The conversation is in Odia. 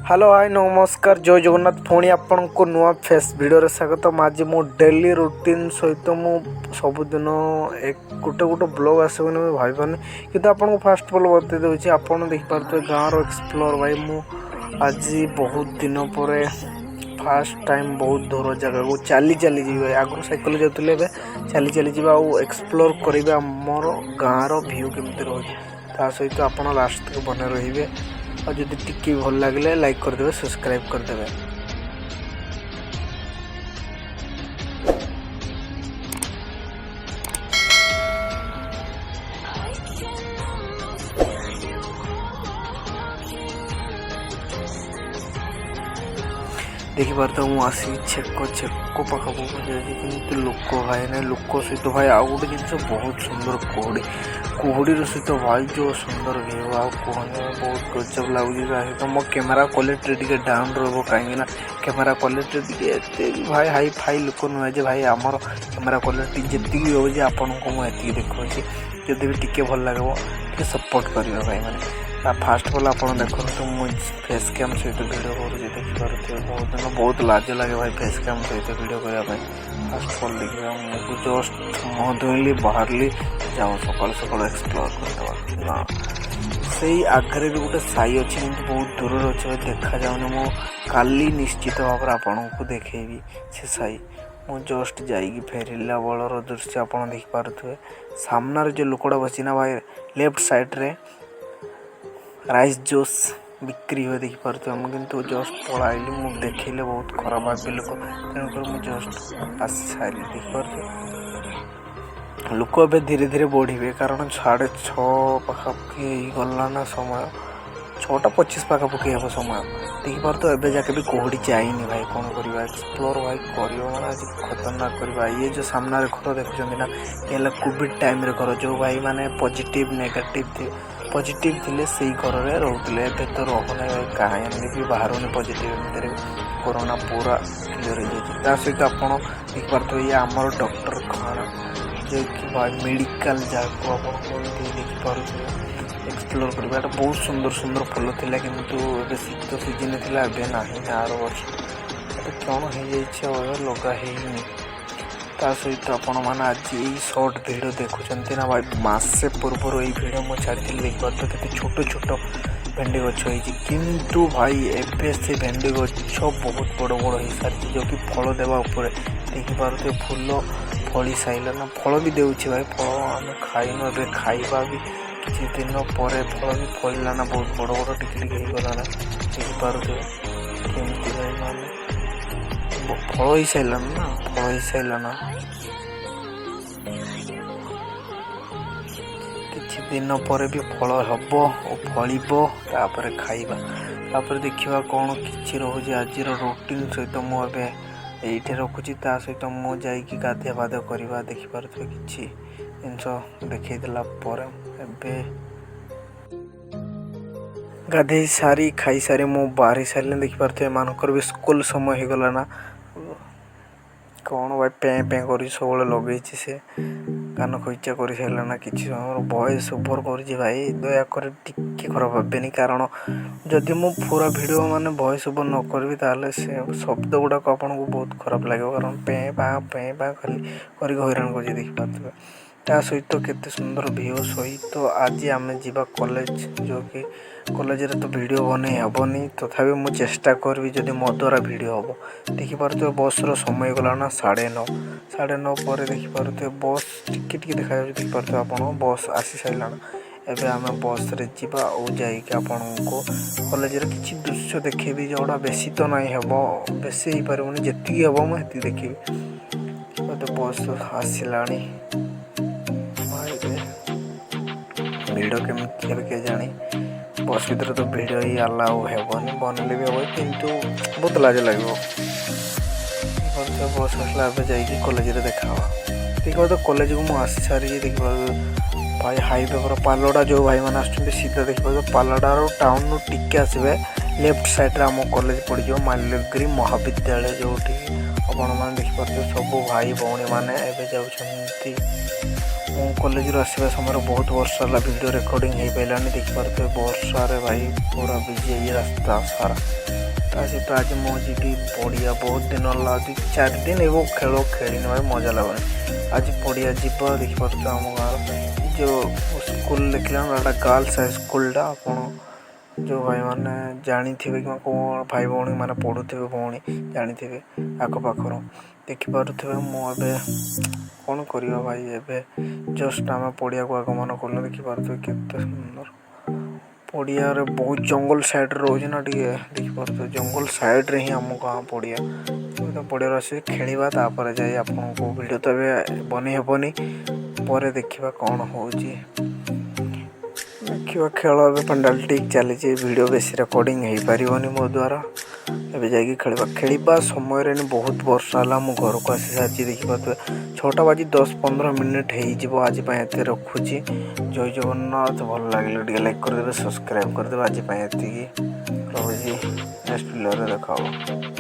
ହ୍ୟାଲୋ ହାଇ, ନମସ୍କାର, ଜୟ ଜଗନ୍ନାଥ। ପୁଣି ଆପଣଙ୍କୁ ନୂଆ ଫ୍ରେସ୍ ଭିଡ଼ିଓରେ ସ୍ୱାଗତ। ଆଜି ମୁଁ ଡେଲି ରୁଟିନ୍ ସହିତ ମୁଁ ସବୁଦିନ ଏକ ଗୋଟେ ଗୋଟେ ବ୍ଲଗ୍ ଆସିବନି ମୁଁ ଭାବିପାରୁନି, କିନ୍ତୁ ଆପଣଙ୍କୁ ଫାଷ୍ଟ ଅଫ୍ ଅଲ୍ ବତେଇ ଦେଉଛି। ଆପଣ ଦେଖିପାରୁଥିବେ ଗାଁର ଏକ୍ସପ୍ଲୋର୍। ଭାଇ, ମୁଁ ଆଜି ବହୁତ ଦିନ ପରେ ଫାଷ୍ଟ ଟାଇମ୍ ବହୁତ ଦୂର ଜାଗାକୁ ଚାଲି ଚାଲି ଯିବି। ଭାଇ, ଆଗରୁ ସାଇକେଲ ଯାଉଥିଲେ, ଏବେ ଚାଲି ଚାଲି ଯିବା ଆଉ ଏକ୍ସପ୍ଲୋର୍ କରିବା ଆମର ଗାଁର ଭ୍ୟୁ କେମିତି ରହୁଛି। ତା ସହିତ ଆପଣ ଲାଷ୍ଟ ତକ ବନେ ରହିବେ ଆଉ ଯଦି ଟିକେ ଭଲ ଲାଗିଲେ ଲାଇକ୍ କରିଦେବେ, ସବସ୍କ୍ରାଇବ୍ କରିଦେବେ। I can almost feel you walking in the distance, but I know. ଦେଖିପାରୁଥିବ, ମୁଁ ଆସିକି ଛେକ ପାଖାପାଖି ଯାଇଛି, କିନ୍ତୁ ଲୋକ ଭାଇ ନାହିଁ। ଲୋକ ସହିତ ଭାଇ ଆଉ ଗୋଟେ ଜିନିଷ, ବହୁତ ସୁନ୍ଦର କୁହୁଡ଼ି। କୁହୁଡ଼ିର ସହିତ ଭାଇ ଯେଉଁ ସୁନ୍ଦର ଭିଉ, ଆଉ କୁହନି, ବହୁତ ଗଜବ ଲାଗୁଛି। ତା ସହିତ ମୋ କ୍ୟାମେରା କ୍ୱାଲିଟିରେ ଟିକେ ଡାଉନ୍ ରହିବ, କାହିଁକିନା କ୍ୟାମେରା କ୍ୱାଲିଟିରେ ଟିକେ ଏତେ ବି ଭାଇ ହାଇ ଫାଇ ଲୋକ ନୁହେଁ ଯେ ଭାଇ ଆମର କ୍ୟାମେରା କ୍ୱାଲିଟି ଯେତିକି ରହୁଛି, ଆପଣଙ୍କୁ ମୁଁ ଏତିକି ଦେଖାଉଛି। ଯଦି ବି ଟିକେ ଭଲ ଲାଗିବ, ଟିକେ ସପୋର୍ଟ କରିବେ ଭାଇମାନେ। ତା ଫାଷ୍ଟ ଅଫ୍ ଅଲ୍ ଆପଣ ଦେଖନ୍ତୁ, ମୁଁ ଫେସ୍ କ୍ୟାମ୍ ସହିତ ଭିଡ଼ିଓ କରୁଛି, ଦେଖିପାରୁଥିବେ। ବହୁତ ଦିନ ବହୁତ ଲାଜ ଲାଗେ ଭାଇ ଫେସ୍ କ୍ୟାମ୍ ସହିତ ଭିଡ଼ିଓ କରିବା ପାଇଁ। ଫାଷ୍ଟ ଅଫ୍ ଅଲ୍ ଦେଖିବା, ମୁଁ ଜଷ୍ଟ ମୁହଁ ଧୋଇଲି, ବାହାରିଲି, ଯାଉ ସକାଳୁ ସକାଳୁ ଏକ୍ସପ୍ଲୋର୍ କରିଦେବା ନା। ସେଇ ଆଗରେ ବି ଗୋଟେ ସାହି ଅଛି, କିନ୍ତୁ ବହୁତ ଦୂରରେ ଅଛି ଭାଇ, ଦେଖାଯାଉନି। ମୁଁ କାଲି ନିଶ୍ଚିତ ଭାବରେ ଆପଣଙ୍କୁ ଦେଖେଇବି ସେ ସାହି। ମୁଁ ଜଷ୍ଟ ଯାଇକି ଫେରିଲା ବେଳର ଦୃଶ୍ୟ ଆପଣ ଦେଖିପାରୁଥିବେ। ସାମ୍ନାରେ ଯେଉଁ ଲୋକଟା ବସିଛି ନା ଭାଇ, ଲେଫ୍ଟ ସାଇଡ଼୍ରେ ରାଇସ୍ ଜୁସ୍ ବିକ୍ରି ହୁଏ, ଦେଖିପାରୁଥିବେ। ମୁଁ କିନ୍ତୁ ଜଷ୍ଟ ପଳାଇଲି, ମୁଁ ଦେଖିଲେ ବହୁତ ଖରାପ ଭାବିବେ ଲୋକ, ତେଣୁକରି ମୁଁ ଜଷ୍ଟ ଆସି ସାରିଲି। ଦେଖିପାରୁଥିବେ, ଲୋକ ଏବେ ଧୀରେ ଧୀରେ ବଢ଼ିବେ, କାରଣ 6:30 ପାଖାପାଖି ହେଇଗଲା ନା ସମୟ, 6ଟା 25 ପାଖାପାଖି ହେବ ସମୟ। ଦେଖିପାରୁଥିବ, ଏବେ ଯାକେ ବି କୁହୁଡ଼ି ଯାଇନି। ଭାଇ, କ'ଣ କରିବା? ଏକ୍ସପ୍ଲୋର୍ ଭାଇ କରିବ ମାନେ ଆଜି ଖତରନାକ କରିବା। ଇଏ ଯେଉଁ ସାମ୍ନାରେ ଘର ଦେଖୁଛନ୍ତି ନା, ଇଏ ହେଲା କୋଭିଡ଼ ଟାଇମ୍ରେ ଘର। ଯେଉଁ ଭାଇମାନେ ପଜିଟିଭ୍ ନେଗେଟିଭ୍ ପଜିଟିଭ୍ ଥିଲେ, ସେଇ ଘରରେ ରହୁଥିଲେ। ଏବେ ତ ରହୁନାହିଁ ଭାଇ, କାହିଁ ଏମିତି ବି ବାହାରୁନି ପଜିଟିଭ୍। ଏମିତିରେ ବି କରୋନା ପୁରା କ୍ଲିଅର୍ ହେଇଯାଇଛି। ତା ସହିତ ଆପଣ ଦେଖିପାରୁଥିବେ, ଇଏ ଆମର ଡକ୍ଟରଖାନା, ଯିଏକି ଭାଇ ମେଡ଼ିକାଲ ଯାହାକୁ ଆପଣ କୁହନ୍ତି। ଦେଖିପାରୁଥିବେ, ଏକ୍ସପ୍ଲୋର୍ କରିବା। ଏଇଟା ବହୁତ ସୁନ୍ଦର ସୁନ୍ଦର ଫୁଲ ଥିଲା, କିନ୍ତୁ ଏବେ ଶୀତ ସିଜିନ୍ ଥିଲା, ଏବେ ନାହିଁ। ଆର ବର୍ଷ ଏବେ କ'ଣ ହେଇଯାଇଛି ଆଉ ଏବେ ଲଗା ହେଇନି। ତା ସହିତ ଆପଣମାନେ ଆଜି ଏଇ ସର୍ଟ ଭିଡ଼ିଓ ଦେଖୁଛନ୍ତି ନା ଭାଇ, ମାସେ ପୂର୍ବରୁ ଏଇ ଭିଡ଼ିଓ ମୁଁ ଛାଡ଼ିଥିଲି। ଦେଖିପାରୁଥିବେ କେତେ ଛୋଟ ଛୋଟ ଭେଣ୍ଡି ଗଛ ହେଇଛି, କିନ୍ତୁ ଭାଇ ଏବେ ସେ ଭେଣ୍ଡି ଗଛ ବହୁତ ବଡ଼ ବଡ଼ ହେଇସାରିଛି, ଯେଉଁକି ଫଳ ଦେବା ଉପରେ। ଦେଖିପାରୁଥିବେ, ଫୁଲ ଫଳି ସାରିଲା ନା, ଫଳ ବି ଦେଉଛି ଭାଇ। ଫଳ ଆମେ ଖାଇନୁ, ଏବେ ଖାଇବା ବି କିଛି ଦିନ ପରେ। ଫଳ ବି ଫଳିଲା ନା, ବହୁତ ବଡ଼ ବଡ଼ ଟିକେ ଟିକେ ହେଇଗଲା ନା। ଦେଖିପାରୁଥିବେ କେମିତି ଭାଇ ମାନେ ଫଳ ହେଇସାରିଲାଣି ନା, ଫଳ ହେଇସାରିଲା ନା। I can almost feel you walking. କିଛି ଦିନ ପରେ ବି ଫଳ ହେବ ଓ ଫଳିବ, ତାପରେ ଖାଇବା। ତାପରେ ଦେଖିବା କ'ଣ କିଛି ରହୁଛି। ଆଜିର ରୁଟିନ୍ ସହିତ ମୁଁ ଏବେ ଏଇଠି ରଖୁଛି। ତା ସହିତ ମୁଁ ଯାଇକି ଗାଧୁଆ ପାଧୁଆ କରିବା। ଦେଖିପାରୁଥିବେ, କିଛି ଜିନିଷ ଦେଖେଇଦେଲା ପରେ ଏବେ ଗାଧେଇ ସାରି, ଖାଇସାରି ମୁଁ ବାହାରି ସାରିଲିଣି। ଦେଖିପାରୁଥିବେ, ଏମାନଙ୍କର ବି ସ୍କୁଲ ସମୟ ହେଇଗଲା ନା। କ'ଣ ଭାଇ ପେଁ ପେଁ କରି ସବୁବେଳେ ଲଗେଇଛି ସେ, କାନ ଖଇଚା କରିସାରିଲା ନା। କିଛି ସମୟ ଭଏସ୍ ଓଭର୍ କରୁଛି ଭାଇ, ଦୟାକରି ଟିକେ ଖରାପ ଭାବିବେନି, କାରଣ ଯଦି ମୁଁ ପୁରା ଭିଡ଼ିଓ ମାନେ ଭଏସ୍ ଓଭର୍ ନ କରିବି, ତାହେଲେ ସେ ଶବ୍ଦ ଗୁଡ଼ାକ ଆପଣଙ୍କୁ ବହୁତ ଖରାପ ଲାଗିବ, କାରଣ ପେଁ ପାଁ ପେଁ ପାଁ ଖାଲି କରିକି ହଇରାଣ କରୁଛି। ଦେଖିପାରୁଥିବେ, ତା ସହିତ କେତେ ସୁନ୍ଦର ଭିଉ ସହିତ ଆଜି ଆମେ ଯିବା କଲେଜ, ଯେଉଁକି କଲେଜରେ ତ ଭିଡ଼ିଓ ବନେଇ ହେବନି, ତଥାପି ମୁଁ ଚେଷ୍ଟା କରିବି ଯଦି ମୋ ଦ୍ୱାରା ଭିଡ଼ିଓ ହେବ। ଦେଖିପାରୁଥିବେ, ବସ୍ର ସମୟ ହେଇଗଲା ନା 9:30। 9:30 ପରେ ଦେଖିପାରୁଥିବେ, ବସ୍ ଟିକେ ଟିକେ ଦେଖାଯାଉଛି। ଦେଖିପାରୁଥିବେ ଆପଣ, ବସ୍ ଆସି ସାରିଲାଣି। ଏବେ ଆମେ ବସ୍ରେ ଯିବା ଆଉ ଯାଇକି ଆପଣଙ୍କୁ କଲେଜରେ କିଛି ଦୃଶ୍ୟ ଦେଖେଇବି, ଯେଉଁଟା ବେଶୀ ତ ନାଇଁ ହେବ, ବେଶୀ ହେଇପାରିବନି, ଯେତିକି ହେବ ମୁଁ ସେତିକି ଦେଖିବି। ବୋଧେ ବସ୍ ଆସିଲାଣି। ଭାଇରେ, ଭିଡ଼ କେମିତି ହେବେ କେଜାଣି। ବସ୍ ଭିତରେ ତ ଭିଡ଼ ହିଁ ଆଲାଉ ହେବନି, ବନେଇଲେ ବି ହେବ କିନ୍ତୁ ବହୁତ ଲାଜ ଲାଗିବ। ଦେଖିପାରୁଥିବେ, ବସ୍ ଆସିଲା, ଏବେ ଯାଇକି କଲେଜରେ ଦେଖା ହେବା। ଦେଖିପାରୁଥିବେ, କଲେଜକୁ ମୁଁ ଆସି ସାରିଛି। ଦେଖିପାରୁଥିବେ ଭାଇ, ହାଇୱେ ପୁରା ପାଲଡ଼ା ଯେଉଁ ଭାଇମାନେ ଆସୁଛନ୍ତି ସିଧା, ଦେଖିପାରୁଥିବେ, ପାଲଡ଼ାରୁ ଟାଉନରୁ ଟିକେ ଆସିବେ, ଲେଫ୍ଟ ସାଇଡ଼୍ରେ ଆମ କଲେଜ ପଡ଼ିଯିବ, ମାଲ୍ୟଗିରି ମହାବିଦ୍ୟାଳୟ, ଯେଉଁଠି ଆପଣମାନେ ଦେଖିପାରୁଥିବେ ସବୁ ଭାଇ ଭଉଣୀମାନେ ଏବେ ଯାଉଛନ୍ତି। ମୁଁ କଲେଜରୁ ଆସିବା ସମୟରେ ବହୁତ ବର୍ଷା ହେଲା, ଭିଡ଼ିଓ ରେକର୍ଡ଼ିଂ ହେଇପାରିଲାନି। ଦେଖିପାରୁଥିବେ, ବର୍ଷାରେ ଭାଇ ପୁରା ଭିଜି ଯାଇଛି ରାସ୍ତା ସାରା। ତା ସହିତ ଆଜି ମୁଁ ଯିବି ପଡ଼ିଆ। ବହୁତ ଦିନ ହେଲା, 2-4 ଦିନ ହେବ ଖେଳ ଖେଳିନି ଭାଇ, ମଜା ଲାଗୁନି। ଆଜି ପଡ଼ିଆ ଯିବା। ଦେଖିପାରୁଥିବେ ଆମ ଗାଁର ଯେଉଁ ସ୍କୁଲ ଦେଖିଲା, ଏଇଟା ଗାର୍ଲସ ହାଇ ସ୍କୁଲଟା। ଆପଣ ଯେଉଁ ଭାଇମାନେ ଜାଣିଥିବେ କିମ୍ବା କ'ଣ ଭାଇ ଭଉଣୀ ମାନେ ପଢ଼ୁଥିବେ, ଭଉଣୀ ଜାଣିଥିବେ ଆଖପାଖର, ଦେଖିପାରୁଥିବେ। ମୁଁ ଏବେ କ'ଣ କରିବା ଭାଇ, ଏବେ ଜଷ୍ଟ ଆମେ ପଡ଼ିଆକୁ ଆଗମନ କଲୁ। ଦେଖିପାରୁଥିବେ କେତେ ସୁନ୍ଦର ପଡ଼ିଆରେ, ବହୁତ ଜଙ୍ଗଲ ସାଇଡ଼୍ରେ ରହୁଛି ନା ଟିକେ। ଦେଖିପାରୁଥିବେ ଜଙ୍ଗଲ ସାଇଡ଼୍ରେ ହିଁ ଆମ ଗାଁ ପଡ଼ିଆ। ତ ପଡ଼ିଆରେ ଆସି ଖେଳିବା, ତାପରେ ଯାଇ ଆପଣଙ୍କୁ ଭିଡ଼ିଓ ତ ଏବେ ବନେଇ ହେବନି, ପରେ ଦେଖିବା କ'ଣ ହେଉଛି। ଦେଖିବା ଖେଳ ଏବେ ପେଣ୍ଡାଲ ଚାଲିଛି, ଭିଡ଼ିଓ ବେଶୀ ରେକର୍ଡ଼ିଂ ହେଇପାରିବନି ମୋ ଦ୍ୱାରା। ଏବେ ଯାଇକି ଖେଳିବା। ଖେଳିବା ସମୟରେ ବହୁତ ବର୍ଷା ହେଲା, ମୁଁ ଘରକୁ ଆସି ସାରିଛି। ଦେଖିପାରୁଥିବେ 6ଟା ବାଜି 10-15 ମିନିଟ୍ ହେଇଯିବ। ଆଜି ପାଇଁ ଏତେ ରଖୁଛି। ଜୟ ଜଗନ୍ନାଥ। ଭଲ ଲାଗିଲେ ଟିକେ ଲାଇକ୍ କରିଦେବେ, ସବସ୍କ୍ରାଇବ୍ କରିଦେବେ। ଆଜି ପାଇଁ ଏତିକି ରହୁଛି, ନେକ୍ସଟ ଭିଡ଼ିଓରେ ଦେଖା ହେବ।